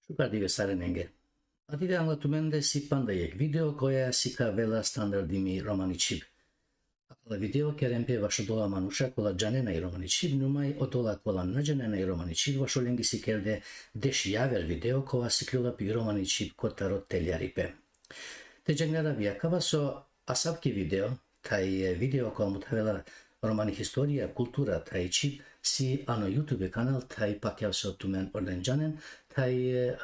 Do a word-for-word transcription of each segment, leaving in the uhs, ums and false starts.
Šukar dive sarinenge. Adive angla tumende si panda jekh video koja sikavela standardimi romani čhib. Akala video keren pe vaš odola manuša kola džanena i romani čhib, numaj odola kola na džanena i romani čhib, vaš olengi sikerde deš javer video kova sikljola pi romani čhib kotaro teljaripe. Te džanglarav akava so asavki video, taj video kova muthavela romani historija, kultura, taj čhib, si ano YouTube kanal, taj pakjav so tumen olen džanen, taj, e,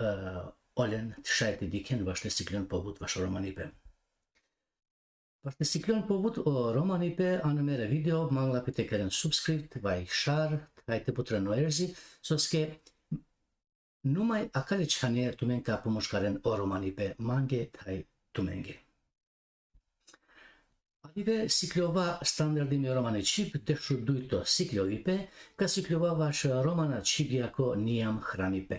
olen šaj te dikhen vaš te sikljon pobut vaš romanipe. Vaš te sikljon pobut o romanipe, ano mere video, mangla pe te keren subscribe, vaj share, taj te putren o erzi, soske numaj akale čhane tumen ka pomoškaren o romanipe mange taj tumenge. Adive sikljova standardimi romani čhib, dešudujto sikljovipe, ka sikljova vaš romana čhibjako nijam hramipe.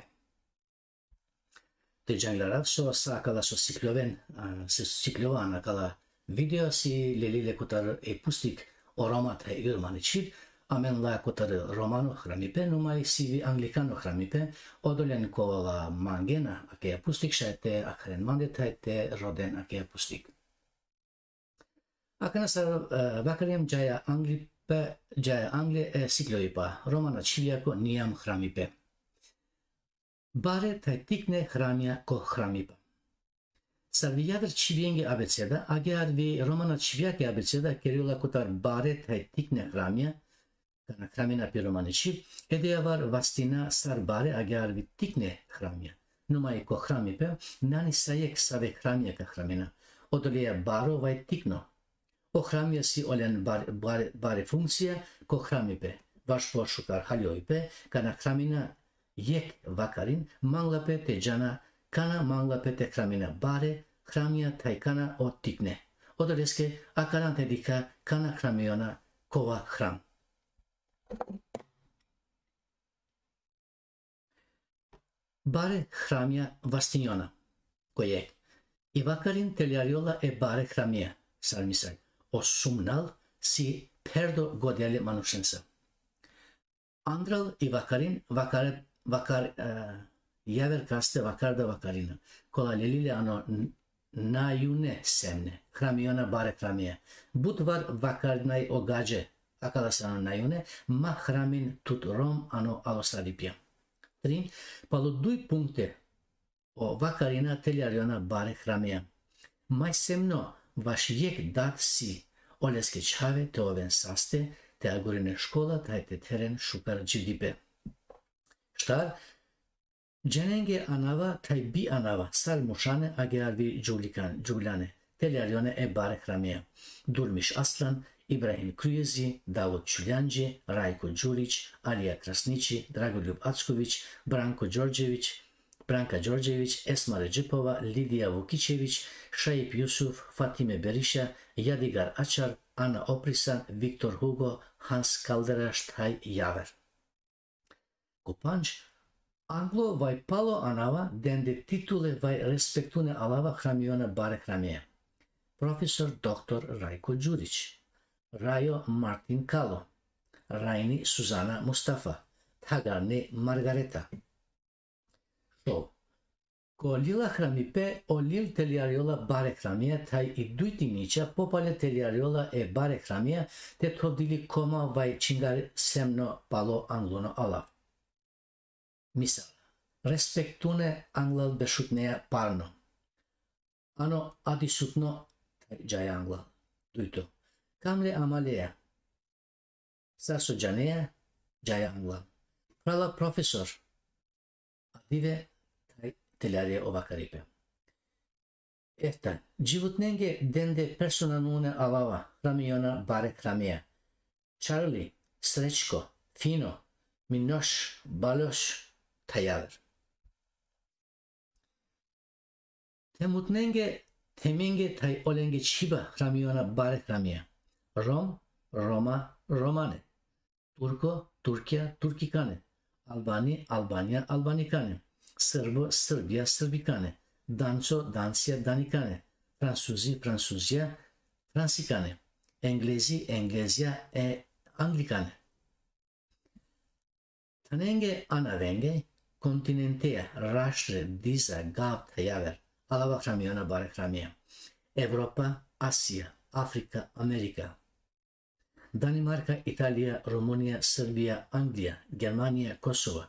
Te džanglarav so sa akala so sikljoven, a, so sikljova ano akala video si lelile kotar e pustik o Roma taj i romani čhib, amen la kotar romano hramipe, numaj si vi anglikano hramipe, odolen kola mangena akaja pustik šaj te akharen mande taj te roden akaja pustik. Akana sar, e, vakarjem džaja anglipe, džaja angle e sikljovipa, romana čhibjako nijam hramipe. Bare taj tikne hramja ko hramipa. Sar vi javer čhibjenge abeceda, agjaar vi romana čhibjake abeceda kerjola kotar bare taj tikne hramja, kana hramina pi romani čhib, ede avar vastina sar bare agjaar vi tikne hramja. Numaj ko hramipe, nani sa jekh save hramja ka hramina. Odoleja baro vaj tikno. O hramja si olen bar-, bare, bare funkcija ko hramipe. Vaš po šukar haljovipe, kana hramina jekh vakarin, mangla pe te džana, kana mangla pe te hramina bare hramja taj kana o tikne. Odoleske akana te dikha kana hramiona kova hram. Bare hramja vastinjona. Ko jekh. I vakarin teljarjola e bare hramja, sar misal. O sumnal si pherdo godjale manušenca. Andral i vakarin, vakare, vakar, e, javer kaste vakar da vakarina. Kola lelile ano n-, najune semne, hramiona bare hramja. Butvar vakarnaj o gadže, akala sa ano najune, ma hramin tut rom ano alostaripja. Trin, palo duj punkte, o vakarina teljarjona bare hramja. Maj semno vaš jekh dat si, oleske čhave te oven saste, te agurinen škola, taj te theren šukar dživdipe. Štar, dženenge anava, taj bi anava, sar mušane, agjaar vi džuvlikan-, džuvljane, teljarjone e bare hramja. Durmiš Aslan, Ibrahim Krujezi, Davut Čuljanđi, Rajko Đurić, Alija Krasnići, Dragoljub Acković, Branko Đorđević, Branka Đorđević, Esma Redžepova, Lidija Vukićević, Šaip Jusuf, Fatime Beriša, Jadigar Ačar, Ana Oprisan, Viktor Hugo, Hans Kalderaš, taj javer. Ko pandž, anglo vaj palo anava, dende titule vaj respektune alava hramiona bare hramja. Profesor doktor Rajko Đurić, Rajo Martin Kalo, Rajni Suzana Mustafa, Thagarni Margareta. Šov. Ko lila hramipe, o lil teljarjola bare hramja, taj i dujti nića, popale teljarjola e bare hramja, te thovdili koma vaj čingar semno palo anglono alav. Misal, respektune anglal bešutneja parno. Ano adisutno, taj džaja anglal. Dujto. Kamle amaleja. Sar so džaneja, džaja anglal. Prala profesor. Adive taj teljarje o vakaripe. Efta, dživutnenge dende personalnune alava, hramiona bare hramja. Čarli, Srećko, Fino, Minoš, Baloš, taj javer. Themutnenge, themenge taj olenge čhiba hramiona bare hramja. Rom, Roma, Romane. Turko, Turkija, Turkikane. Albani, Albanija, Albanikane. Srbo, Srbija, Srbikane. Danco, Dancija, Danikane. Francuzi, Francuzija, Fransikane. Englezi, Englezija, e, Anglikane. Thanenge, anavenge, kontinenteja, raštre, diza, gav, thajaver. Alava hramiona bare hramija. Evropa, Asija, Afrika, Amerika. Danimarka, Italija, Rumunija, Srbija, Anglija, Germanija, Kosova,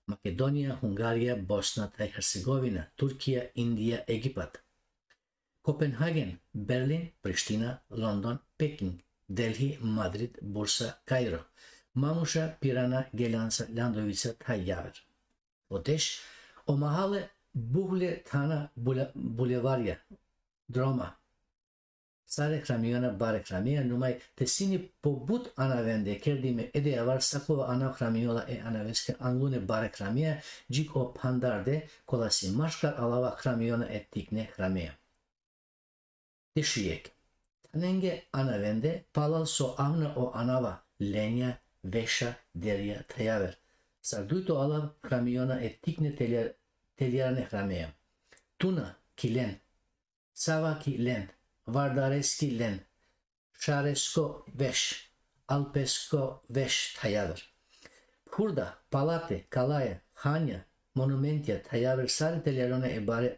Makedonija, Hungarija, Bosna thaj Hercegovina, Turkija, Indija, Egipat. Kopenhagen, Berlin, Priština, London, Peking, Delhi, Madrid, Bursa, Kairo, Mamuša, Pirana, Geljanca, Ljandovica thaj javer. O deš, o mahale, buhle thana, bule-, bulevarja, droma. Sare hramiona bare hramija, numaj te sini po but anavende kerdime, ede avar sakova anav hramiola e anaveske anglune bare hramija, džik o phandarde, kola si maškar alava hramiona e tikne hramija. Dešujek. Thanenge anavende, palal so avna o anava, lenja, veša, derja, thajaver. Sar dujto alav hramiona e tikne teljar-, teljarane hramija. Tuna, ki len, Sava ki len, Vardareski len, Šaresko veš, Alpesko veš thajaver. Phurda, palate, kalaja, hanja, monumentja thajaver sare teljarone e bare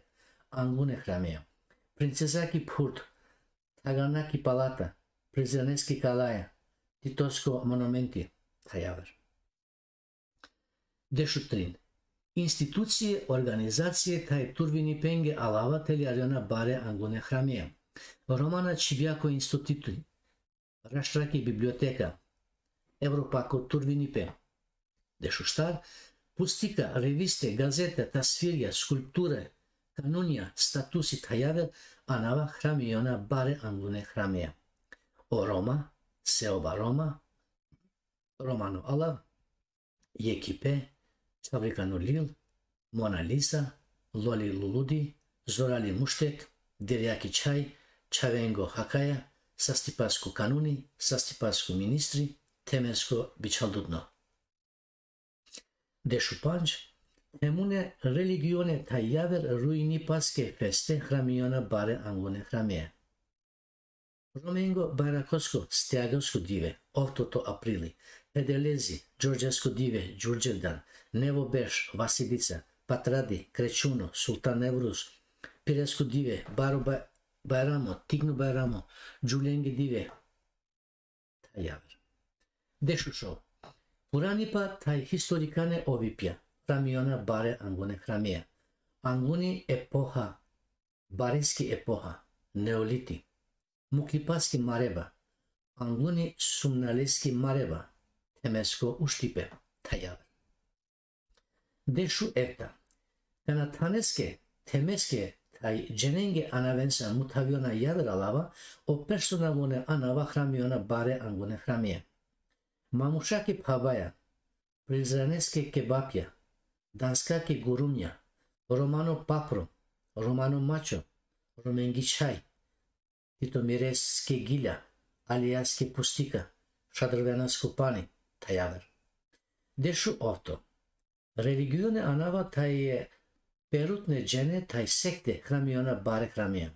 anglune hramija. Princeza ki phurd, Thagarna ki palata, Prizreneski kalaja, Titosko monumenti thajaver. Dešutrin. Institucije, organizacije thaj turvinipenge alava teljarjona bare anglune hramija. Romana Čibjako instituti, Raštraki biblioteka, Evropako turvinipe. Dešuštar. Pustika, reviste, gazete, tasvirja, skulpture, kanunja, statusi thajaver, anava hramijona bare anglune hramija. O Roma, Seoba Roma, Romano alav, Jekipe, Čavrikano lil, Mona Lisa, Loli Luludi, Zorali Muštek, Derjaki čhaj, Čhavengo hakaja, Sastipasko kanuni, Sastipasko ministri, Themesko bičhaldutno. Dešupandž. Themune religione thaj javer ruinipaske feste hramiona bare anglune hramija. Romengo Bajrakosko, Stjagosko dive, oftoto aprili, Hedelezi, Đorđesko dive, Đurđevdan, Nevo berš, Vasilica, Patradi, Krećuno, Sultan Nevruz, Piresko dive, Baro Ba-, Bajramo, Tikno Bajramo, Đulengi dive, thaj javer. Dešušov. Puranipa thaj historikane ovipja, hramiona bare anglune hramija. Angluni epoha, Bareski epoha, Neoliti. Muklipaski mareba, angluni Sumnaleski mareba, Themesko uštipe, thaj javer. Dešuefta. Kana thaneske, Themeske thaj dženenge anavensa muthaviona javer alava, o personalune anava hramiona bare anglune hramija. Mamušaki phabaja, Prizreneske kebapja, Danskaki gurumja, Romano papro, Romano mačo, Romengi čhaj, Titomireske gilja, Alijaske pustika, Šadrvenasko pani, thaj javer. Dešuofto. Religione anava thaj perutne džene thaj sekte hramiona bare hramija.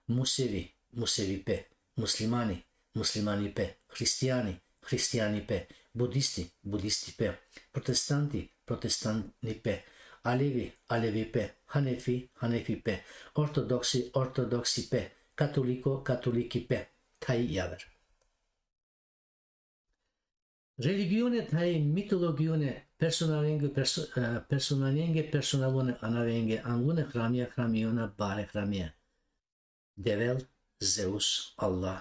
Musevi, Musevipe, muslimani, muslimanipe, hristijani, hristijanipe, budisti, budistipe, protestanti, protestanipe, alevi, alevipe, hanefi, hanefipe, ortodoksi, ortodoksipe, katoliko, katolikipe, thaj javer. Religione thaj mitologione personalenge, perso-, eh, personalenge, personalone anavenge, anglune hramija, hramiona bare hramija. Devel, Zeus, Allah,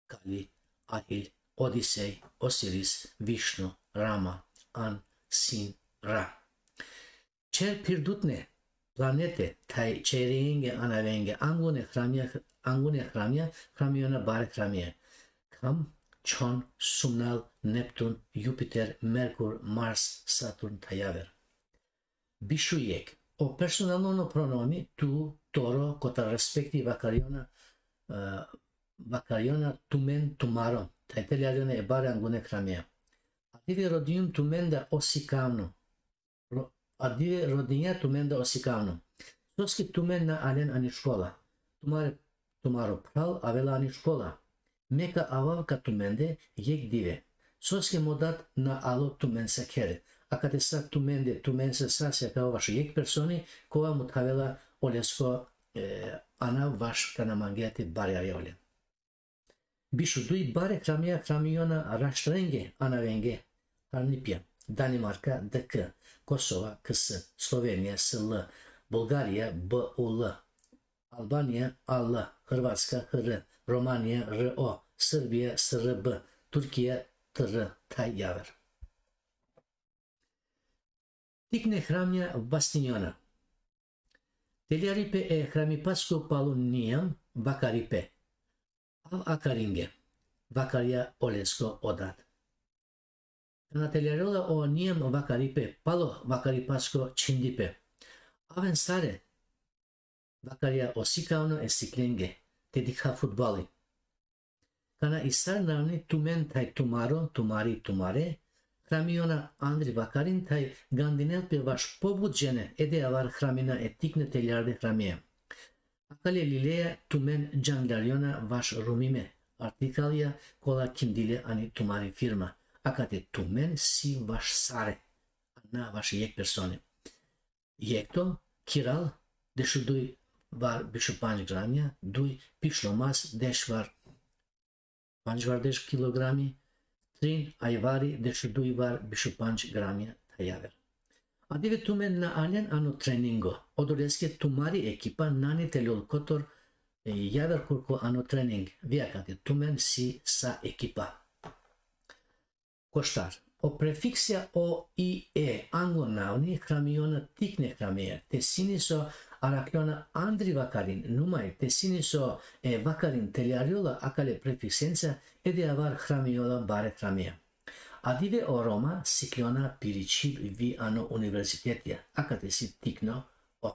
Kali, Ahil, Odisej, Osiris, Višnu, Rama, An, Sin, Ra. Čer pirdutne planete thaj čerenge anavenge, anglune hramija, anglune hramija, hramiona bare hramija. Kam, Čhon, Sumnal, Neptun, Jupiter, Merkur, Mars, Saturn thaj javer. Bišujek. O personalno pronomi tu, toro, kotar respekti vakariona, eh, vakariona tumen, tumaro, thaj teljarjone e bare anglune hramija. Adive rodinjum tumenda osikavno. Ro-, adive rodinja tumenda osikavno. Soske tumen na alen ani škola? Tumare, tumaro phral avela ani škola. Me ka avav ka tumende jek dive. Soske mo dad na alo tumensa khere? Akate sa tumende, tumense sa si akava vaš jekh personi, kova muthavela olesko, e, anav vaš kana mangea te barjari olen. Biš u duj bare hramija hramiona raštrenge anavenge harnipja: Danimarka, D K, Kosova, K S, Slovenija, S L, Bulgarija, B U L, Albanija, A L, Hrvatska, H R, Romanija, R O, Srbija, S R B, Turkija, T R, thaj javer. Tikne hramja vastinjona. Teljaripe e hramipasko palo nijam vakaripe. Av akaringe. Vakarja olesko odat. Kana teljarjola o nijam vakaripe palo vakaripasko čhindipe. Aven sare vakarja o sikavno e siklenge te dikha futbali. Kana i sar navni tumen thaj tumaro, tumari, tumare, hramiona andri vakarin thaj gandinel pe vaš pobut džene, ede avar hramina e tikne teljarde hramie. Akale lileja tumen džanglarjona vaš rumime, artikalja kola kindile ani tumari firma, akate tumen si vaš sare, a na vaš jekh personi. Jekto, Kiral, dešuduj var bišupandž gramja, duj, Pišlomas, deš var, pandž var deš kilogrami, trin, Ajvari, dešuduj var bišupandž gramja, thaj javer. Adive tumen na alen ano treningo, odoleske tumari ekipa nani te lol kotor, e, javer kurko ano trening, vi akate tumen si sa ekipa. Koštar. O prefiksja o i e ango navni hramiona tikne hramie, te sini so arakhjona andri vakarin, numaj te sini so e vakarin teljarjola akale prefiksenca, ede avar hramiola bare hramie. Adive o Roma siklona piri čhib vi ano universitetja, akate si tikno o.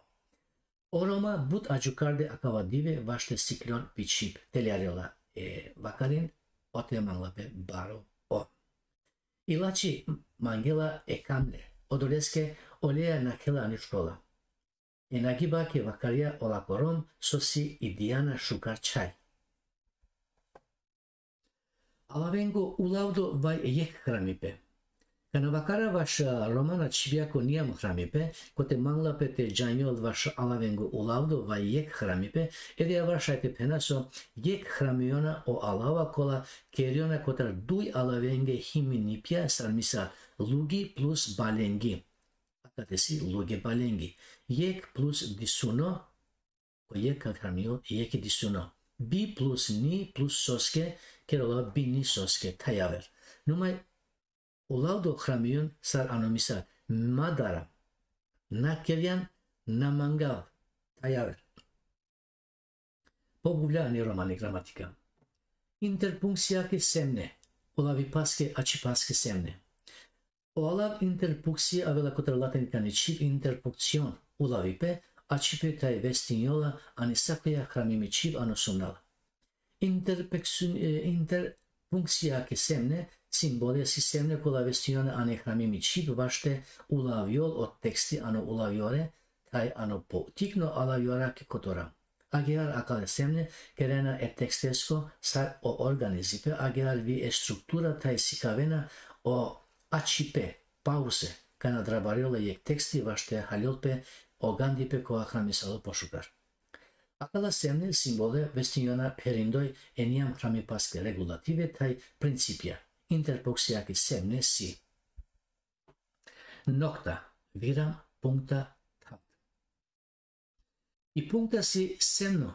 O Roma but adžukarde akava dive vaš te siklon pi čhib, teljarjola e vakarin, ote mangla pe baro o. Ilači mangela e kamle, odoleske oleja nakhela ani škola. E Nagiba ke vakarja olako Rom, so si i Dijana šukar čhaj. Alavengo ulavdo vaj jekh hramipe. Kana vakara vaš, a, Romana čhibjako nijam hramipe, kote mangla pe te džanjol vaš alavengo ulavdo vaj jekh hramipe, ede avar šaj te phena so jekh hramiona o alava kola kerjona kotar duj alavenge himinipja, sar misal Lugi plus Balengi. Akate si Lugi, Balengi. Jekh plus Disuno, ko jekh ka hramio, jekh i Disuno. Bi plus Ni plus Soske, kerola Bini Soske, thaj javer. Numaj ulavdo hramion sar ano misal: Madara, na kerjan, na mangav, thaj javer. Pobuvlja ani romani gramatika. Interpunkcija ke semne, ulavipaske, ačhipaske semne. O alav interpunkcija avela kotar latinkani čhib interpunkcion, ulavipe, ačhipe thaj vestinjola ani sakoja hramimi čhib ano sumnal. Interpeksu-, e, interpunkcija ke semne, simbole si semne kola vestinjona ani hramimi čhib vaš te ulavjol o teksti ano ulavjore, thaj ano po tikno alavjora ke kotora. Agjaar akale semne kerena e tekstesko sar o organizipe, agjaar vi e struktura thaj sikavena o ačhipe, pauze, kana drabarjola jekh teksti vaš te haljol pe o gandipe kova hramisalo pošukar. Akala semne simbole vestinjona pherindoj e nijam hramipaske regulative thaj principia. Interpunkcija ke semne si. Nokta, viram, punkta, thak. I punkta si semno,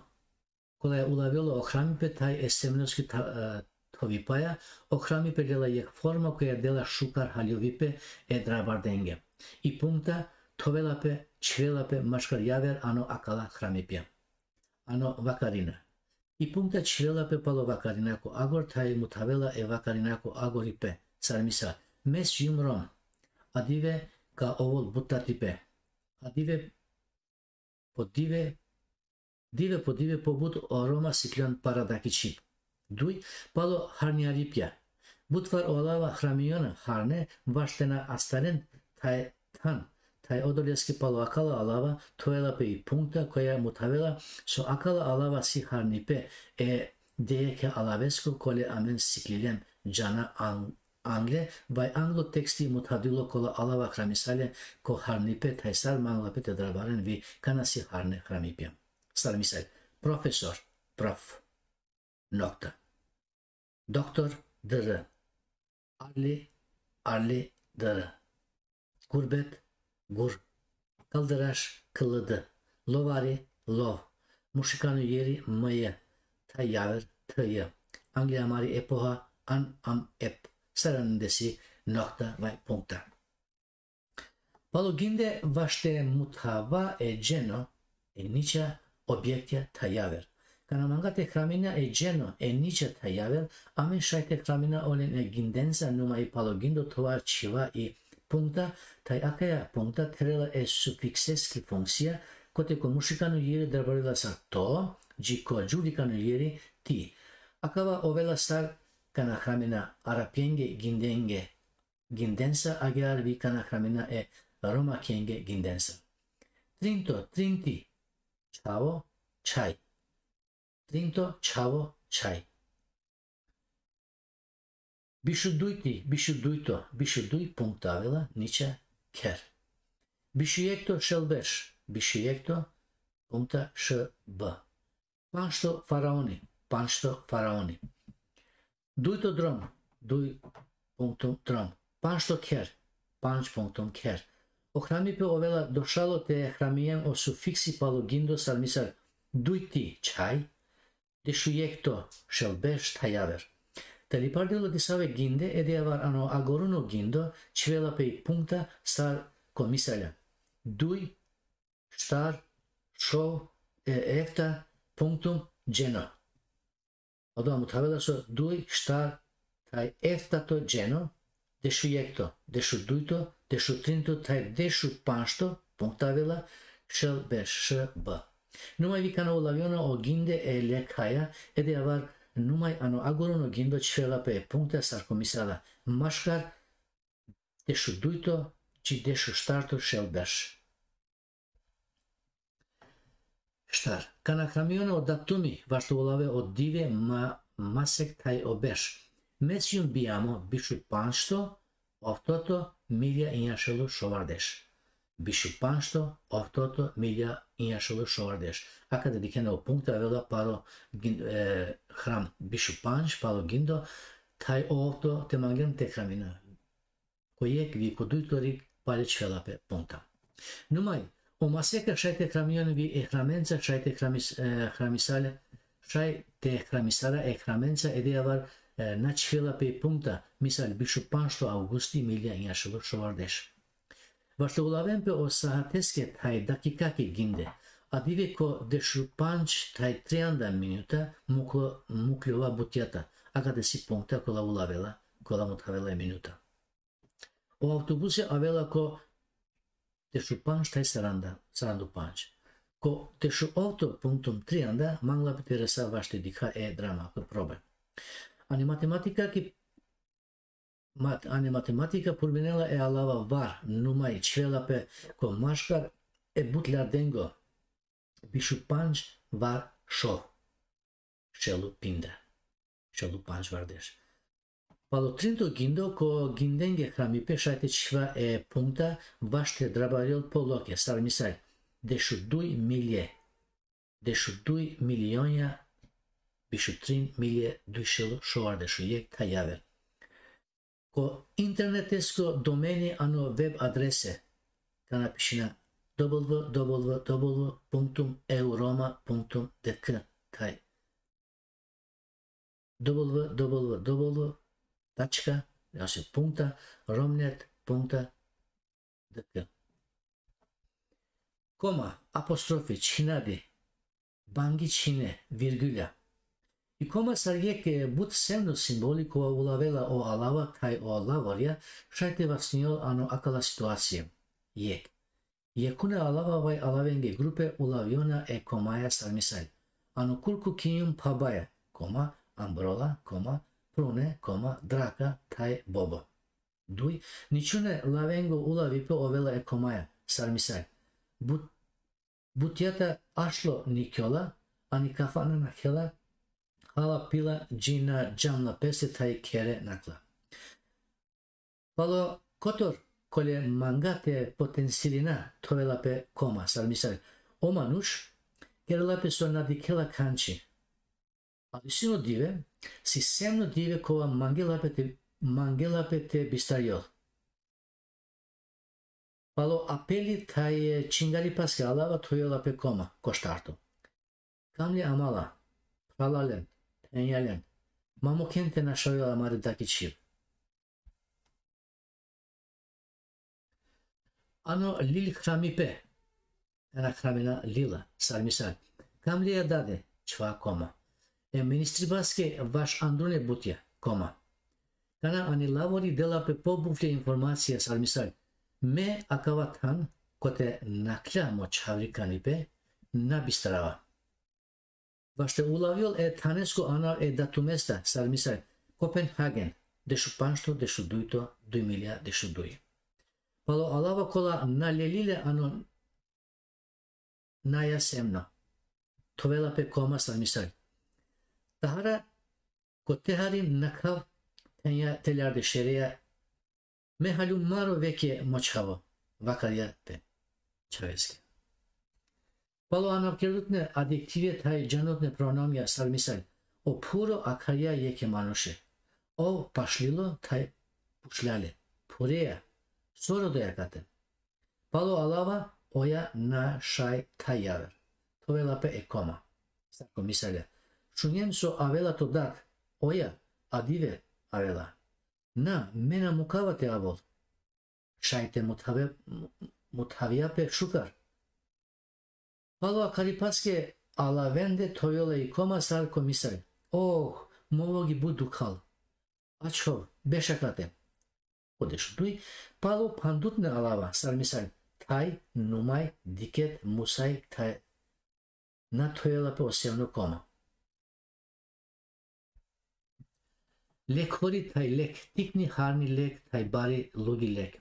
kola e ulavjola o hramipe thaj e semnoski tha-, e, thovipaja, o hramipe lela jekh forma koja dela šukar haljovipe e drabardenge. I punkta thovela pe, čhivela pe maškar javer ano akala hramipja. Ano vakarina. I punkta čhivela pe palo vakarinako agor thaj muthavela e vakarinako agoripe, sar misal: Mes jum Rom, adive ka ovol but tatipe. Adive po dive, dive po dive pobut o Roma sikljon paradaki čhib. Duj, palo harnjaripja. Butvar o alava hramiona harne, vaš te na astaren thaj than, thaj odoleske palo akala alava thovela pe i punkta koja muthavela so akala alava si harnipe e dejekhe alavesko kole amen siklilem džana an-, angle, vaj anglo teksti muthavdilo kola alava hramisalja ko harnipe thaj sar mangla pe te drabaren vi kana si harne hramipja. Sar misal, profesor, prof, nokta. Doktor, dr. Arli, arli, dr. Gurbet, gur. Kaldraš, kld. Lovari, lov. Mušikano jeri, mj. Thaj javer, tj. Angli amari epoha, an, am, ep. Sarandesi, nokta vaj punkta. Palo ginde vaš te muthava e dženo, e niča, objektja thaj javer. Kana manga te hramina e dženo, e niča thaj javer, amen šaj te hramina olen e gindenca, numaj palo gindo thova čhiva i punkta, thaj akaja punkta therela e sufikseski funkcija, kote ko mušikano jeri drabarela sar to, dži ko džulikano jeri ti. Akava ovela sar kana hramina arapjenge gindenge gindenca, agjaar vi kana hramina e romakjenge gindenca. Trinto, trinti, čhavo, čhaj. Trinto, čhavo, čhaj. Bišudujti, bišudujto, bišuduj punkta avela, niča, kher. Bišujekto, šel berš, bišujekto, punkta, š, b. Panšto faraoni, panšto faraoni. Dujto drom, duj punktum drom. Panšto kher, pandž punktum kher. O hramipe ovela došalo te hramien o sufiksi palo gindo sar misal dujti čhaj, dešujekto šel berš thaj javer. Te lipardilo disave ginde, ede avar ano agoruno gindo čhivela pe i punkta sar ko misalja. Duj, štar, šov, e, efta, punktum, dženo. Odova muthavela so duj, štar, thaj eftato dženo, dešujekto, dešudujto, dešutrinto, thaj dešupanšto, punkta avela, šel berš, š, b. Numaj vi kana ulaviona o ginde e lekhaja, ede avar numaj ano agoruno gindo čhivela pe e punkta sar ko misala, maškar, dešudujto, dži dešuštarto šel berš. Štar. Kana hramiona o datumi, vaš te ulave o dive, ma, masek thaj o berš. Mesium bijamo, bišupanšto, oftoto, milja injašelo šovardeš. Bišupanšto, oftoto, milja injašelo šovardeš. Akate dikhena o punkta avela palo gin-, e, hram bišupandž, palo gindo, thaj ofto te mangen te hramina. Ko jekh vi ko dujto rig pale čhivela pe punkta. Numaj, o maseka šaj te hramion vi e hramenca, šaj te hramis-, e, hramisale, šaj te hramisara e hramenca, ede avar, e, na čhivela pe punkta, misal bišupanšto avgusti milja injašelo šovardeš. Vaš te ulaven pe o sahateske thaj dakikake ginde, adive ko dešupandž thaj trianda minuta muklo-, mukljova butjata, akate si punkta kola ulavela, kola muthavela e minuta. O avtobusi avela ko dešupandž thaj saranda, sarandupandž. Ko dešuofto punktum trianda, mangla pe te resa vaš te dikha e drama ko probe. Ani matematika ki, mat-, ani matematika purminela e alava var, numaj čhivela pe ko maškar e but lardengo, bišupandž var šov. Šel u pinda. Šel u pandž vardeš. Palo trinto gindo, ko gindenge hramipe šaj te čhiva e punkta, vaš te drabarjol poloke, sar misal, dešuduj milje, dešuduj milionja, bišutrin milje, dujšel šovardešujek thaj javer. Ko internetesko domeni ano web adrese, kana pišina w w w punktum euroma punktum d k, thaj w w w tačka, ose punkta, romnet punkta d k. Koma, apostrofi, čhinadi, bangi čhine, virgula. I koma sar jekh, e, but sevno simboli kova ulavela o alava thaj o lavorja, šaj te vasnijol ano akala situacija. Jekh. Jekhune alava vaj alavenge grupe ulaviona e komaja sar misal. Ano kurku kinjum phabaja, koma, ambrola, koma, prune, koma, draka, thaj bobo. Duj, ničune lavengo ulavipe ovela e komaja, sar misal. But-, butjata ašlo nikjola, ani kafana nakhela, hala pila dži na džanla pese thaj khere nakla. Palo kotor kole manga te potencirina, thovela pe koma, sar misal, o manuš kerela pe so na dikhela khanči. Ali sino dive, si semno dive kova mangela pe te, mangela pe te bistarjol. Palo apeli thaj čingaripaske alava thovela pe koma, ko štarto. Kamli amala, phralalen, phenjalen, ma mukhen te našavel amari daki čhib. Ano lil hramipe, ana hramina lila, sar misal. Kamli e dade, čhva koma. E ministribaske vaš andrune butja, koma. Kana ani lavori dela pe pobuvle informacija, sar misal. Me akava than, kote nakhla mo čhavri kanipe, na bistarava. Vaš te ulavjol e thanesko anav e datumesta, sar misal, Kopenhagen, dešupandžto, dešudujto, duj milja dešuduj. Palo alava kola na lelile ano naja semno. Thovela pe koma, sar misal. Tahara kote hari nakhav tenja teljarde šereja, me haljum maro vekje mo čhavo, vakarja pe čhaveske. Palo anavkerdutne adjektive thaj džanutne pronomja, sar misal, o phuro akharja jekhe manuše. Ov pašlilo thaj pučlja le. Phureja, so rodoja kate. Palo alava, oja na šaj thaj javer. Thovela pe e koma. Sar ko misalja. Šunjem so avela to dat, oja, adive avela. Na, me na mukava te avol. Šaj te muthave, muthavja pe šukar. Palo akharipaske alavende thovela i koma, sar ko misal. Oh, mo vogi but dukhal. Ačhov, beš akate. Ko dešuduj, palo phandutne alava, sar misal, thaj, numaj, diket, musaj, thaj. Na thovela pe o semno koma. Lekhori thaj lekh, tikni harni lekh thaj bari lugi lekh.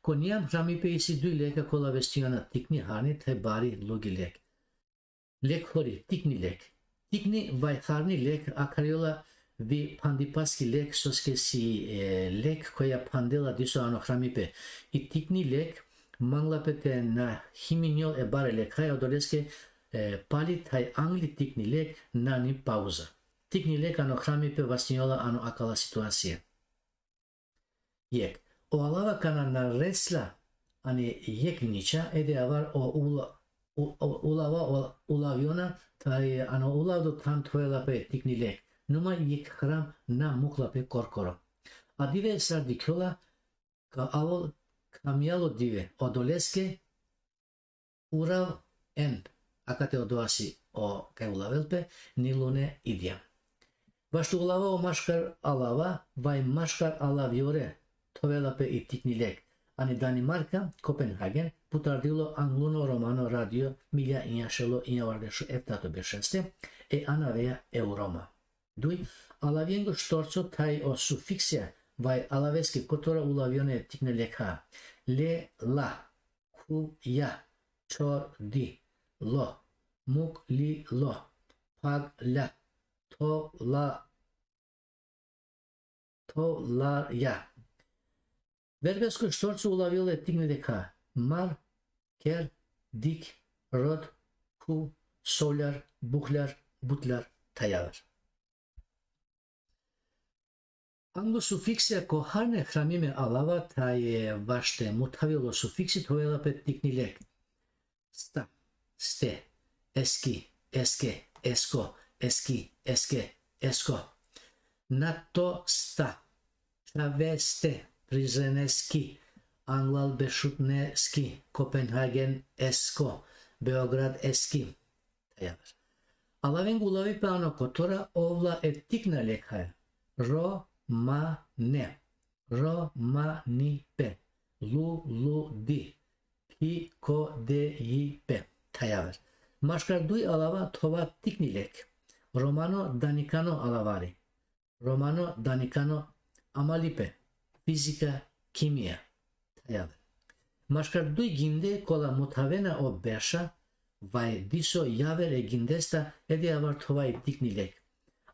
Ko nijam hramipe isi duj lekha kola vestiona, tikni harni thaj bari lugi lekh. Lekhori, tikni lekh. Tikni vaj harni lekh akharjola vi phandipaski lekh, soske si, e, lekh koja phandela diso ano hramipe. I tikni lekh mangla pe te na himinjol e bare lekhaja, odoleske, e, pali thaj angli tikni lekh nani pauza. Tikni lekh ano hramipe vastinjola ano akala situacija. Jekh. O alava kana na resla ani jekh niča, ede avar o ula-, u-, o ulava, o ulavjona, thaj ano ulavdo than thovela pe tikni lekh. Numa jekh hram na mukla pe korkoro. Adive sar dikhjola, ka avol kamjalo dive, odoleske urav en, akate odova si o kaj ulavel pe, ni lune idja. Vaš te ulava o maškar alava, vaj maškar alavjore, thovela pe i tikni lekh. Ani Danimarka, Kopenhagen, putardilo angluno romano radio, milja injašelo injavardešo eftato beršeste, e anaveja Euroma. Duj, alavjengo štorco thaj o sufiksija, vaj alaveske kotora ulavjone tikne lekha. Le, la, khu, ja, čor, di, lo, muk, li, lo, phag, la, tho, la, tho, la, ja. Verbesko štorco ulavjole tikne lekha. Mar, ker, dik, rod, khu, soljar, buhljar, butlar, thaj javer. Anglo sufiksija ko harne hramime alava thaj vaš te muthavilo sufiksi thovela pe tikni lekh. Sta, ste, eski, eske, esko, eski, eske, esko. Nato sta, čhaveste, Prizreneski, anglal bešutneski, Kopenhagen esko, Beograd eski. Thaj javer. Alaveng ulavi pe ano kotora ovla e tikna lekhaja. Ro, ma, ne. Ro, ma, ni, pe. Lu, lu, di. Ki, ko, de, ji, pe. Thaj javer. Maškar duj alava thova tikni lekh. Romano danikano alavari. Romano danikano amalipe, fizika, kimija. Thaj javer. Maškar duj ginde kola muthavena o berša, vaj diso javer e gindesta, ede avar thova i tikni lekh.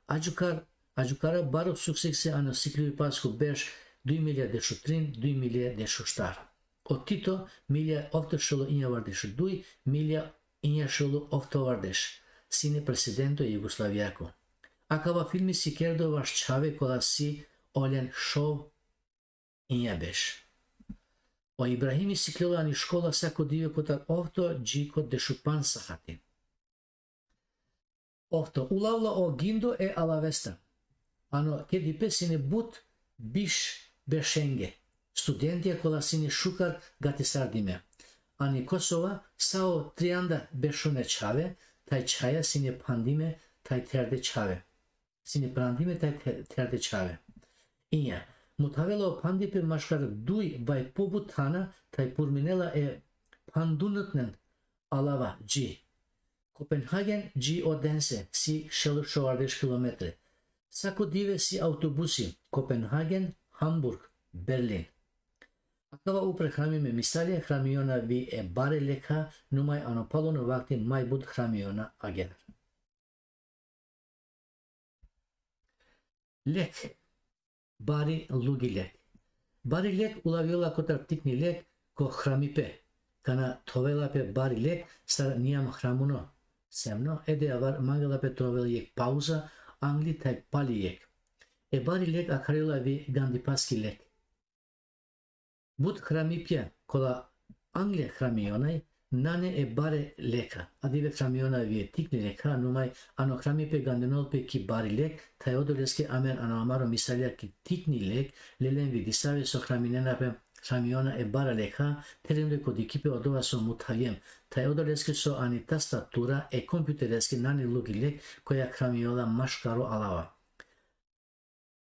Adžukar, adžukara baro suksiksi ano siklivipasko berš, duj milja dešutrin, duj milja dešuštar. O Tito, milja oftošel u injavardeš u duj, milja injašel u oftovardeš, sine presidento e Jugoslavijako. Akava filmi si kerdo vaš čhave kola si olen šov inja beš. O Ibrahimi siklola ani škola sako dive kotar ofto dži ko dešupanc sahati. Ofto, ulavla o gindo e alavesta. Ano kedipe sine but biš bešenge. Studentija kola sine šukar gatisardime. Ani Kosova sa o trianda bešune čhave, thaj čhaja sine phandime, thaj therde čhave. Sine phandime, thaj the-, therde čhave. Inja, muthavela o phandipe maškar duj vaj pobut thana, thaj purminela e phandunutnen alava dži. Kopenhagen dži Odense si šel u šovardeš kilometre. Sako dive si autobusi, Kopenhagen, Hamburg, Berlin. Akava upre hramime misalja hramiona vi e bare lekha, numaj ano paluno vakti maj but hramiona agjar. Lek. Bari lugi lek. Bari lek ulavjola kotar tikni lek ko hramipe. Kana thovela pe bari lek sar nijam hramuno semno, ede avar mangela pe trovela jek pauza, angli thaj pali jek. E bari lek akharela vi gandipaski lek. But hramipja kola angle hramiona i nane e bare lekha, adive hramiona vi e tikni lekha, numaj ano hramipe gandinol pe ki bari lek, thaj odoleske amen ano amaro misalja ki tikni lek, lelen vi disave so hraminena pe, hramiona e bara lekha, therem le ko dikipe odova so muthavjem, thaj odoleske so ani tastatura e kompjutereske nane lugi lek, koja hramiola maškaro alava.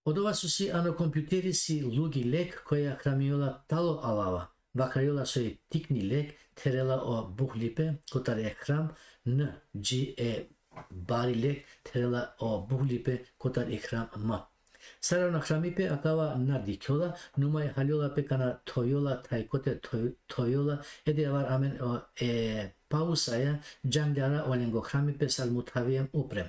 Odova so si ano kompjuteri si lugi lek koja hramiola talo alava. Vakariola so e tikni lek therela o buhlipe kotar e hram n, dži e bari lek therela o buhlipe kotar e hram m. Sar ano hramipe akava na dikhola, numaj haljola pe kana thojola thaj kote tho-, thojola, ede avar amen o, e pausaja džangljara olengo hramipe sar muthavjem upre.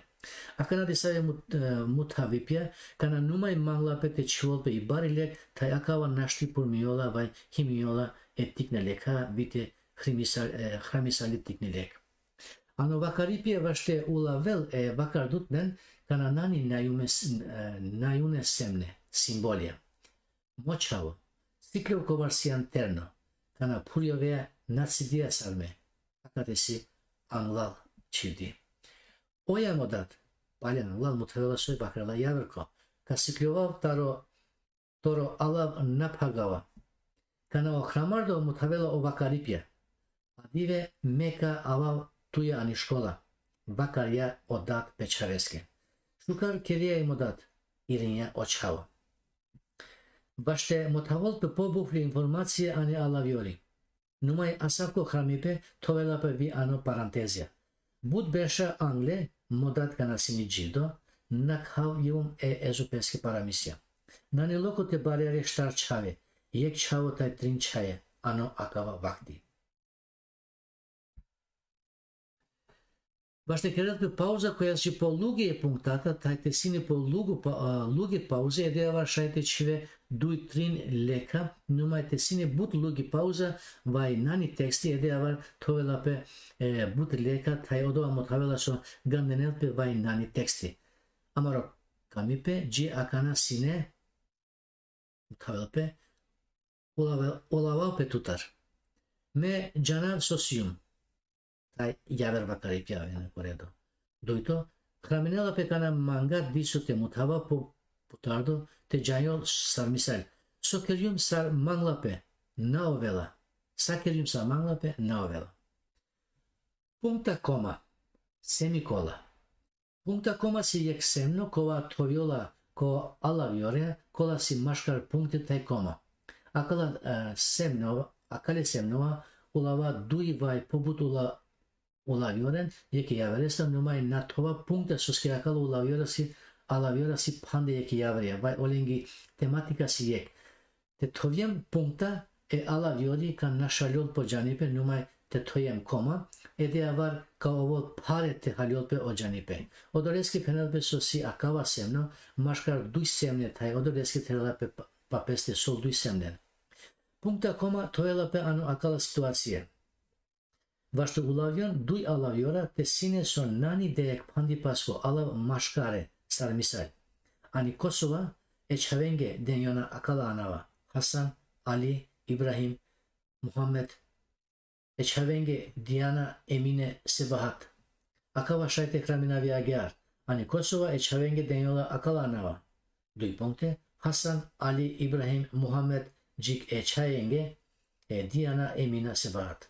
Akana disave mut-, e, muthavipja, kana numaj mangla pe te čhivol pe i bari lek, thaj akava našti purmiola vaj himiola e tikne lekha, vi te hrimisal-, e, hramisali tikni lek. Ano vakaripja vaš te ulavel e vakardutnen, kana nani najumes-, e, najunesemne simbolja. Mo čhavo, sikljov kovar sian terno, kana phurjovea na cidija sar me, akate si anglal čhivdi. Oja mo dat, palja anglal muthavela soj vakarela javerko, ka sikljovav taro, toro alav na phagava. Kana o hramardo muthavela o vakaripja, adive me ka avav tuja ani škola, vakarja o dat pe čhaveske. Šukar kerja i mo dat, irinja o čhavo. Vaš te muthavol pe pobuhli informacija ani alavjori. Numaj asavko hramipe thovela pe vi ano parantezija. But berša angle, mo dat kana sine dživdo, na khavjum e ezupeske paramisja. Nane loko te barjare štar čhave, jek čhavo thaj trin čhaja, ano akava vakti. Vaš te kerel pe pauza koja si po lugi e punktata, thaj te sine po lugu pa-, a, lugi pauze, ede avar šaj te čhive duj trin lekha, numaj te sine but lugi pauza, vaj nani teksti, ede avar thovela pe, e, but lekha, thaj odova muthavela so gandinel pe vaj nani teksti. Amaro kamipe, dži akana sine, muthavel pe, olave-, olavav pe tutar. Me džanav so sijum. Thaj javer vakaripja avena ko redo. Dujto, hraminela pe kana manga diso te muthava po putardo te džanjol sar misal. So kerjum sar mangla pe, na ovela. Sa kerjum sar mangla pe, na ovela. Punkta koma, semikola. Punkta koma si jek semno kova thovjola ko alavjore, kola si maškar punkte thaj koma. Akala, e, semno, akale semnova ulava duj vaj pobut ula-, ulavjoren, jek e javeresta, numaj na thova punkta soske akala ulavjora si, alavjora si phande jek e javerja, vaj olengi tematika si jek. Te thovjem punkta e alavjori ka našaljol po džanipe, numaj te thovjem koma, ede avar ka ovol phare te haljol pe o džanipe. Odoleske phenel pe so si akava semno, maškar duj semne thaj, odoleske therela pe pa-, pa peste sol duj semnen. Punkta koma thovela pe ano akala situacija. Vaš te ulavjon duj alavjora te sine so nani dejek phandipasko alav maškare, sar misal. Ani Kosova, e čhavenge denjona akala anava: Hasan, Ali, Ibrahim, Muhammed, e čhavenge Dijana, Emine, Sebahat. Akava šaj te hraminavi agjar. Ani Kosova e čhavenge denjola akala anava. Duj punkte: Hasan, Ali, Ibrahim, Muhammed, džik e čhajenge, e Dijana, Emina, Sebahat.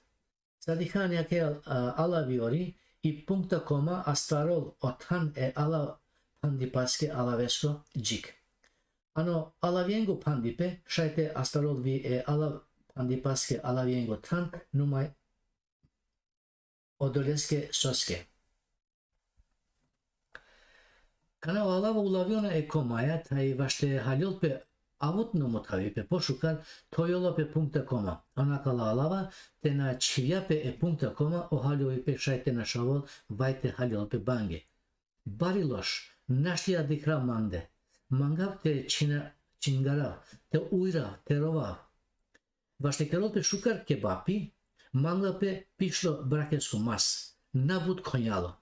Sa dikha ani ake al-, a, alavjori, i punkta koma astarol o than e alav phandipaske alavesko džik. Ano alavjengo phandipe, šaj te astarol vi e alav phandipaske alavjengo than, numaj odoleske soske. Kana o alava ulavjona e komaja, thaj vaš te haljol pe avutno muthavipe pošukar, thojola pe punkta koma. Ano akala alava, te na čhivja pe e punkta koma, o haljovipe šaj te našavol, vaj te haljol pe bange. Bari loš, našti adikhra mande. Mangav te čhina-, čingarav, te ujrav, te rovav. Vaš te kerol pe šukar kebapi, mangla pe pišlo brakesko mas, na but khonjalo.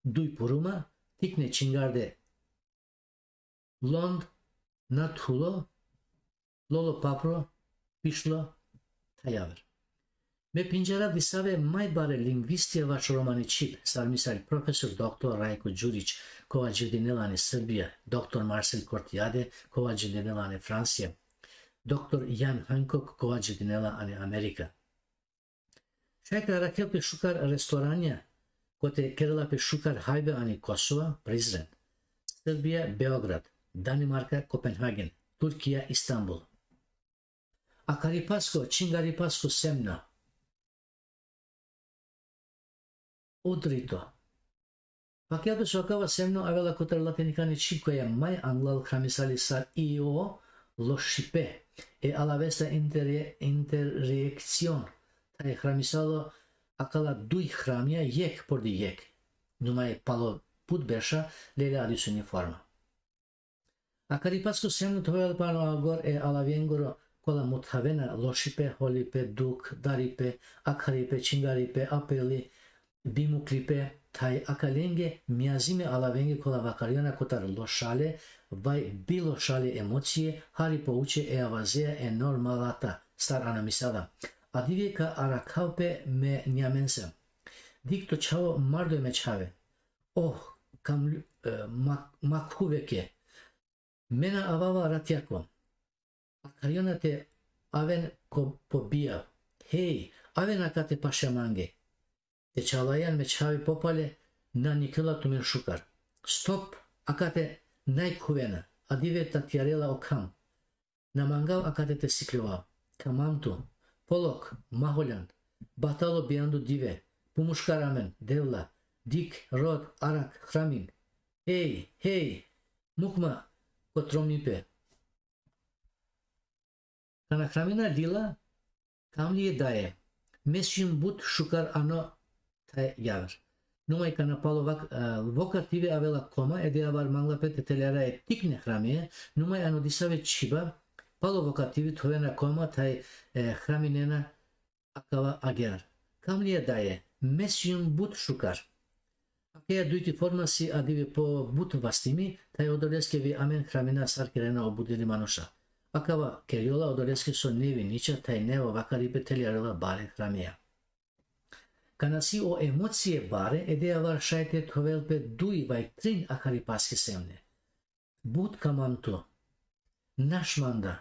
Duj puruma, tikne čingarde lond, na thulo, lolo papro, pišlo, thajaver. Me pindžarav disave maj bare lingvistija vaš romani čhib, sar misal profesor doktor Rajko Đurić, kova dživdinela ani Srbija, doktor Marcel Courtiade, kova dživdinela ani Francija, doktor Jan Hancock, kova dživdinela ani Amerika. Šaj te arakhel pe šukar restoranja, kote kerela pe šukar hajbe ani Kosova, Prizren, Srbija, Beograd, Danimarka, Kopenhagen, Turkija, Istanbul. Akaripasko, čingaripasko semno. Udrito. Pakel pe so akava semno avela kotar latinikani čhib koja maj anglal hramisali sar i o lošipe. E alavesta inter-, interjekcion. Thaj hramisalo akala duj hramija jekh pordi jekh. Numaj palo but berša lele adisuni forma. Akaripasko semno thovela pe ano agor e alavjengoro kola muthavena lošipe, holipe, dukh, daripe, akharipe, čingaripe, apeli, bimuklipe, thaj akalenge mijazime alavenge kola vakarjona kotar lošale, vaj bilošale emocije, hari pouče e avazeja e normalata, sar ano misala. Adive ka arakhav pe me njamensa. Dik to čhavo mardo e me čhave. Oh, kam, e, ma, ma khuveke. Me na avava ratjako. Akarjona te aven ko po bijav. Hej, aven akate paše mange. Te čalajan me čhavi popale, na nikela tumen šukar. Stop, akate naj khuvena, adive ta tjarela o kham. Na mangav akate te siklovav. Kamam tu. Polok, maholjan, bahtalo bijandu dive, pumuškar amen, Devla, dik, rod, arak, hramin. Hej, hej, mukma ko tromipe. Kana hramina lila, kamlie daje, me sijum but šukar ano thajaver. Numaj kana palo vak-, e, vokative avela koma, ede avar mangla pe te teljara e tikne hramie, numaj ano disave čhiba, palo vokativi thovena koma thaj, e, hraminena akava agjar. Kamlie daje, me sijum but šukar. Akaja dujti forma si adive po but vastimi, thaj odoleske vi amen hramina sar kerena o budili manuša. Akava kerjola odoleske so nevi niča thaj nevo vakaripe teljarela bare hramija. Kana si o emocije bare, ede avar šaj te thovel pe duj vaj trin akaripaske semne. But kamam tu. Naš manda.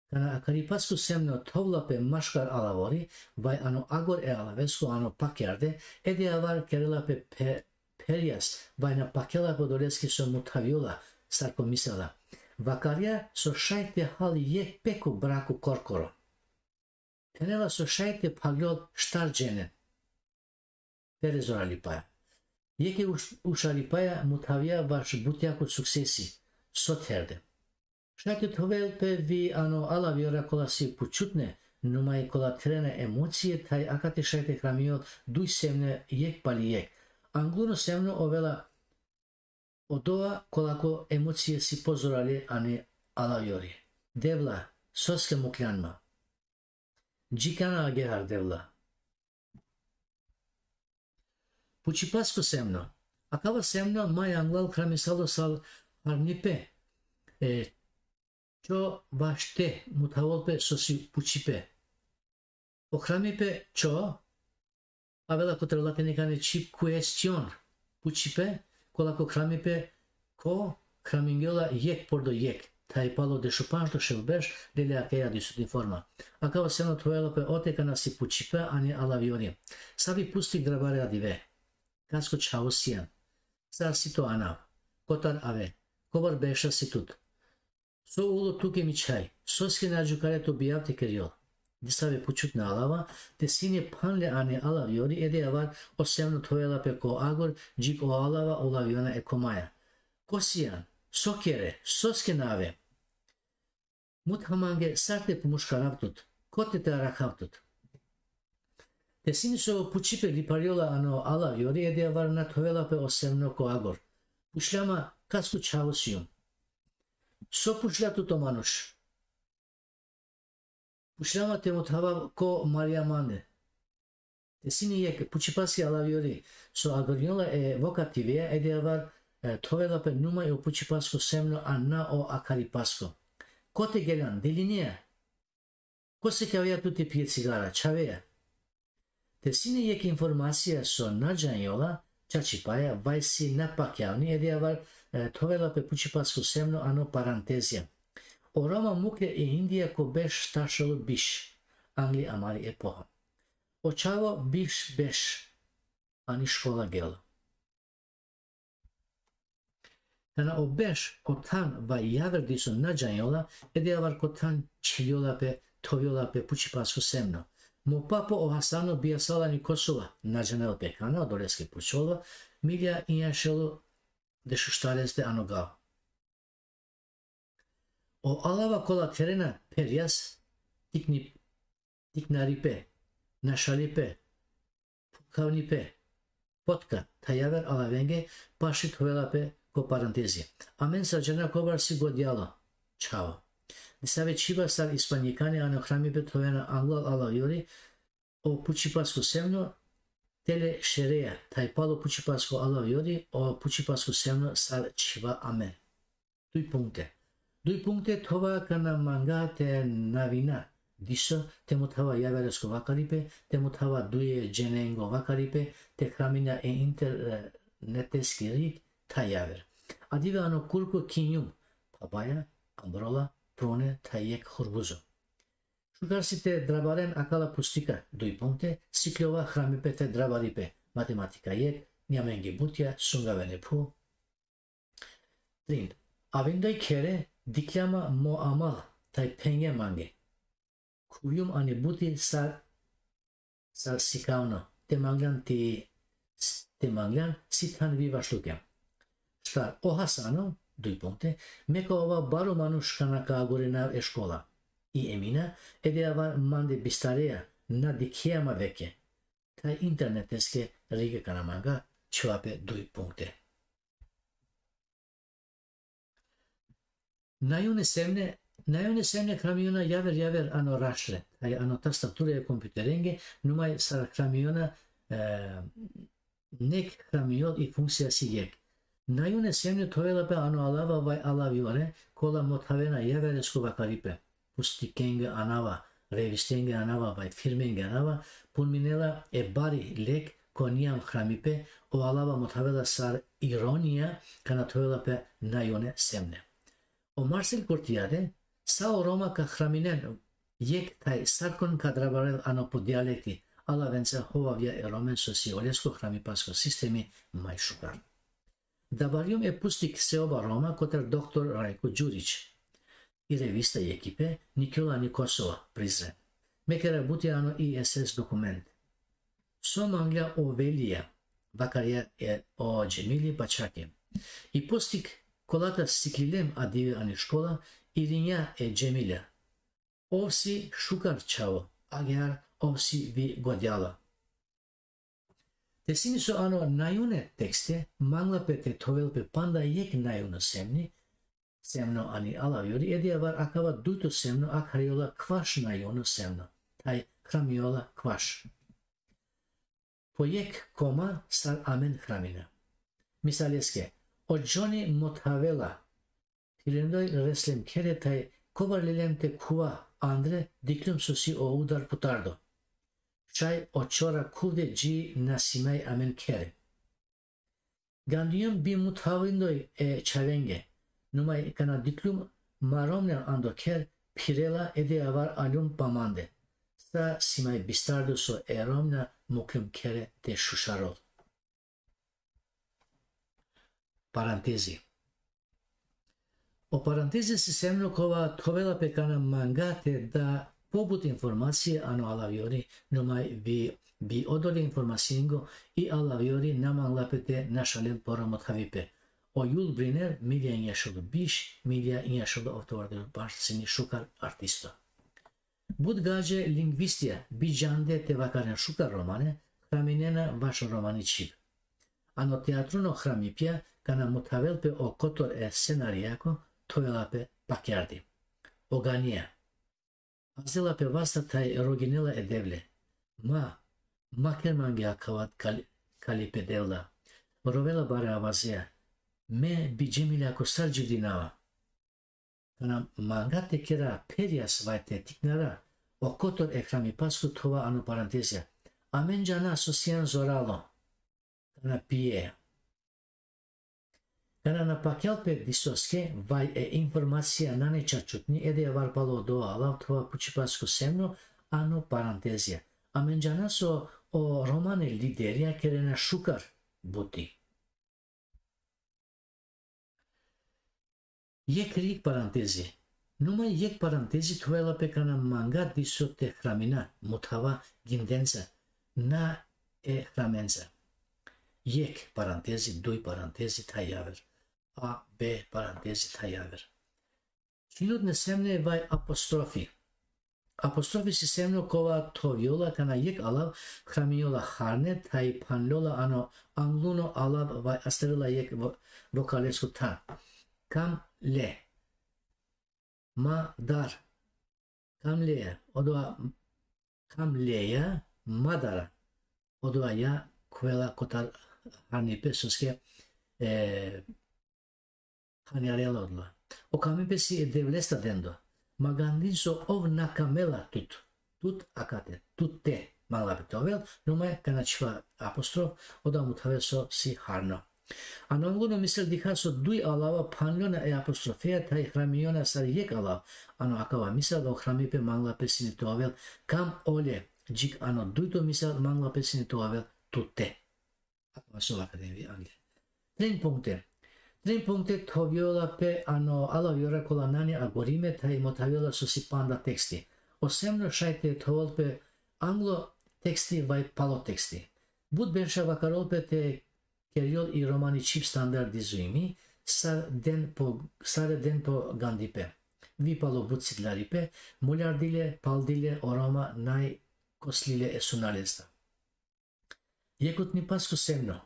Kana akaripasko semno thovla pe maškar alavori, vaj ano agor e alavesko ano pakjarde, ede avar kerela pe phe-, pherjas, vaj na pakela pe odoleske so muthavjola, sar ko misala. Vakarja so šaj te hal jekh peko brako korkoro. Phenela so šaj te phagjol štar džene. Pere zoralipaja. Jekhe uš-, ušaripaja muthavja vaš butjako suksesi. So therde. Šaj te thovel pe vi ano alavjora kola si pučutne, numaj kola therena emocije, thaj akate šaj te hramijol duj semne jekh pali jekh. Angluno semno ovela odova kolako emocije si pozorale ani alavjori. Devla, soske mukljan ma? Dži kana agjaar, Devla? Pučipasko semno. Akava semno maj anglal hramisalo sar harnipe, e, čho vaš te muthavol pe so si pučipe. O hramipe čho avela kotar latinikani čhib question, pučipe, kola ko hramipe ko hramingjola jekh pordo jekh, thaj palo dešupandžto šel berš, lelja akaja disutni forma. Akava semno thovela pe ote kana si pučipe ani alavjori. Savi pustik drabare adive? Kasko čhavo sian? Sar si to anav? Kotar ave? Kobar berša si tut? So ulo tuke mi čhaj? Soske na džukare to bijav te kerjol? Disave pučutne alava, te sine phanle ani alavjori, ede avar o semno thovela pe ko agor, džik o alava ulavjona e ko maja. Ko sian? So kere? Soske na ave? Mutha mange sar te pumuškarav tut, kote te arakhav tut. Te sine so pučipe liparjola ano alavjori, ede avar na thovela pe o semno ko agor. Pučlja ma, kasko čhavo sium? So pučlja tut o manuš? Pučlja ma te muthavav ko marja mande. Te sine jekh pučipaski alavjori, so agorjola e vokativea, ede avar, e, thovela pe numaj o pučipasko semno, a na o akaripasko. Kote geljan, delinea? Ko sikavja tut te pije cigara, čhavea? Te sine jekh informacija so na džanjola, čačipaja, vaj si na pakjavni, ede avar, e, thovela pe pučipasko semno ano parantezija. O Roma mukle e Indija ko berš štar šel biš, angli amari epoha. O čhavo biš berš ani škola gelo. Kana o berš, o than vaj javer diso na džanjola, ede avar ko than čhivjola pe, thovjola pe pučipasko semno. Mo papo o Hasano bijasala ani Kosova, na džanel pe kana, odoleske pučola, milja inja šelo dešuštareste ano gav. O alava kola therena pherjas, tikni, tiknaripe, našalipe, phukhavnipe, potka, thaj javer alavenge paši thovela pe ko parantezi. Amen sar džana kobar si godjalo, čhavo. Disave čhiba sar ispanjikani ano hramipe thovena anglal alavjori, o pučipasko semno, tele šereja, thaj palo pučipasko alavjori, o pučipasko semno sar čhiba amen. Duj punkte. Duj punkte thova kana manga te navina diso, te muthava javeresko vakaripe, te muthava duje dženengo vakaripe, te hramina e interneteski rig, thaj javer. Adive ano kurko kinjum, phabaja, ambrola, prune, thaj jekh hurbuzo. Šukar si te drabaren akala pustika, duj punkte, sikljova hramipe thaj drabaripe, matematika jekh, njamengi butja, sungavene phu. Trin. Avindoj khere, dikhlja ma mo amal, thaj phengja mange. Khuvjum ani buti sar, sar sikavno, te mangljan ti, te mangljan si than vi vaš tuke. Štar, o Hasano, duj punkte, me ka ova baro manuš kana ka agorinav e škola. I Emina, ede avar mande bistareja, na dikhea ma veke. Thaj interneteske riga kana manga, čhiva pe duj punkte. Najune semne, najune semne hramiona javer javer ano raštre, thaj ano tastature e kompjuterenge, numaj sar hramiona, e, nek hramiol i funkcija si jekh. Najune semne thovela pe ano alava vaj alavjore, kola mothavena javeresko vakaripe. Pustikenge anava, revistenge anava, vaj firmenge anava, punminela e bari lek ko nijam hramipe, o alava mothavela sar ironija, kana thovela pe najune semne. O Marcel Courtiade, sa o Roma ka hraminen jekh thaj sarkon ka drabarel ano po dialekti, alavenca hovavja e Romen so si olesko hramipasko sistemi maj šukar. Dabarjum e pustik Seoba Roma kotar doktor Rajko Đurić. I revista i ekipe Nikola Nikosova, Prizren. Me kera buti ano I S S dokument. So manglja o Velija, vakarja e o Džemili Pačaki. I pustik kolata siklilem adive ani škola, irinja e Džemila. Ov si šukar čhavo, agjaar ov si vi godjala. Te sine so ano najune tekste, mangla pe te thovel pe panda jekh najuno semni, semno ani alavjori, edi avar akava dujto semno akharjola kvaš na jono semno. Thaj hramjola kvaš. Po jekh koma sar amen hramina. Misaleske, o džoni mothavela, thilendoj reslem khere thaj kovar lelem te khuva andre, diklum so si o udar putardo. Šaj o čora khuvde dži na simaj amen khere. Gandijum bi muthavindoj e čhavenge, numaj kana diklum maromne ando kher, phirela edi avar aljum pamande. Sa simaj bistardo so e romna muklum khere te šušarol. Parantezi. O parantezi si semno kova thovela pe kana manga te da pobut informacije ano alavjori, numaj bi, bi odole informacijengo i alavjori na mangla pe te našalel poro mothavipe. O jul briner, milja injašolo biš, milja injašolo oftovardeš baš sini šukar artisto. But gadže lingvistja bi džande te vakaren šukar romane, hraminena vaš romani čhib. Ano teatruno hramipja kana muthavel pe o kotor e scenarijako, thovela pe pakjardi. Oganija. Azdela pe vasta thaj roginela e Devle. Ma, ma ker mange akava kal-, kalipe Devla. Rovela bare avazea. Me bi džemilja ko sar dživdinava. Kana manga te kera pherjas vaj te tiknara, o kotor e hramipasko thova ano parantezija. Amen džana so sian zoralo. Kana pije. Kana na pakjal pe disoske, vaj e informacija nane čačutni, edi avar palo do alav thova pučipasko semno, ano parantezija. Amen džana so o romane liderija kerena šukar buti. Jekh rik parantezi. Numaj jekh parantezi thovela pe kana manga diso te hramina, muthava gindenca, na e hramenca. Jekh parantezi, duj parantezi thaj javer. A, B parantezi thaj javer. Čhinutne semne vaj apostrofi. Apostrofi si semno kova thovjola kana jekh alav, hramjola harne, thaj phanlola ano angluno alav vaj astarela jekh vo-, vokalesko than. Kam le. Ma dar. Kam leja. Odoa kam leja, ma dara. Odoa ja khuvela kotar harnipe soske, e, hanjarela odola. O kamipe si e Devlesta dendo. Ma gandin so ov na kamela tut. Tut akate, tut te. Mangla pe te ovel, numaj kana čhiva apostrof, oda muthavel so si harno. Ano angluno misal dikha so duj alava phanlona e apostrofeja thaj hramiona sar jekh alav. Ano akava misal o hramipe mangla pe sine te ovel, kam ole, džik ano dujto misal mangla pe sine te ovel, tut te. Akava so vakerena vi angle. Trin punkte. Trin punkte thovjola pe ano alavjora kola nane agorime thaj mothavjola so si panda teksti. O semno šaj te thovel pe anglo teksti vaj palo teksti. But berša vakarol pe te kerjol i romani čhib standardizujmi, sar den po, sare den po gandipe. Vi palo but siklaripe, muljardile, paldile, o Roma naj koslile e sunalesta. Jekutnipasko semno.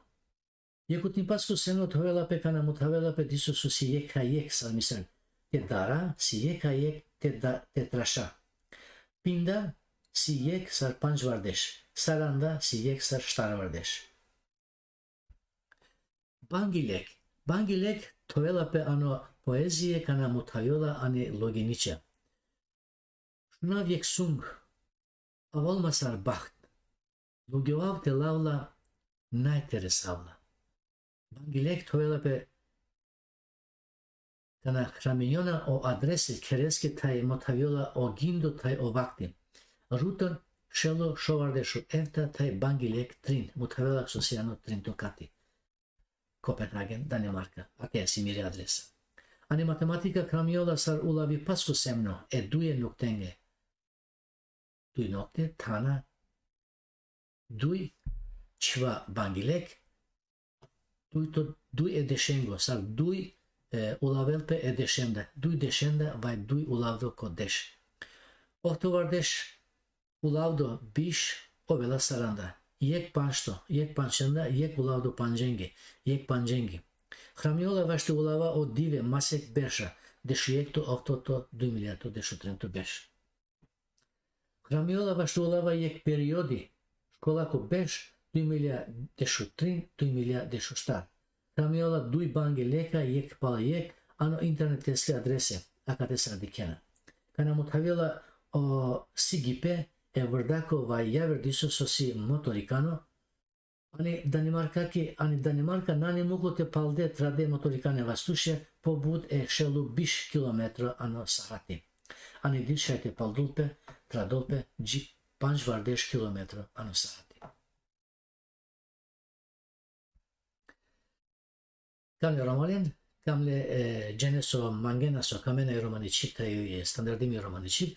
Jekutnipasko semno thovela pe kana muthavela pe diso so si jekha jekh sar misal. Te dara, si jekha jekh te da-, te traša. Pinda, si jekh sar pandžvardeš. Saranda, si jekh sar štarvardeš. Bangilek. Bangilek thovela pe ano poezije kana muthavjola ani loginiča. Šunav jekh sung, avol ma sar baht. Lugjovav te lavla, naj te resavla. Bangilek thovela pe kana hraminjona o adrese khereske thaj mothavjola o gindo thaj o vakti. Ruton šelo šovardeš u efta thaj Bangilek trin, muthavela so si ano trinto kati. Kopenhagen, Danimarka. Akaja si miri adresa. Ani matematika hramjola sar ulavipasko semno, e duje noktenge. Duj nokte, thana, duj, čhiva Bangilek, duj to, duj e dešengo, sar duj, e, ulavel pe e dešenda, duj dešenda, vaj duj ulavdo ko deš. Oftovardeš, ulavdo biš, ovela saranda. Jekh pandžto, jekh pandženda, jekh ulavdo pandženge, jekh pandžengi. Hramjola vaš te ulava o dive, masek, berša. dešujekto oftoto, duj miljato dešutrento berš. Hramiola vaš tulava jekh periodi škola ko berš duj milja dešutrin, duj milja dešuštar. Hramiola duj bange leka, jekh pala jekh, ano interneteske adrese, akate sar dikhena. Kana muthaviola o sigipe e vrdako vaj javer diso so si motorikano, ani Danimarka ki, ani Danimarka nani muklo te palde trade motorikane vastuše, pobut e šelu biš kilometro ano sahati. Ani diz šaj te paldulpe, tradolpe, dži panč vardeš kilometro ano sahati. Kam le Romalen, kam le, e, džene so mangena so kamena i romani čhib thaj i standardimi romani čhib,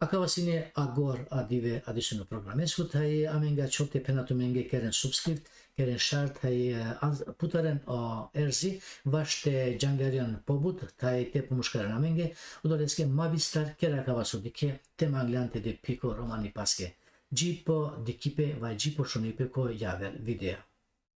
akava sine agor adive adisino programesko, thaj amenga čhov te phena tumenge keren subscribe, keren share, thaj, e, az-, putaren o erzi, vaš te džangarjan pobut, thaj te pomuškaren amenge, odoleske ma bistar kera akava so dikhe, te manglan te de phiko romani paske. Dži po dikipe, vaj dži po šunipe ko javer video.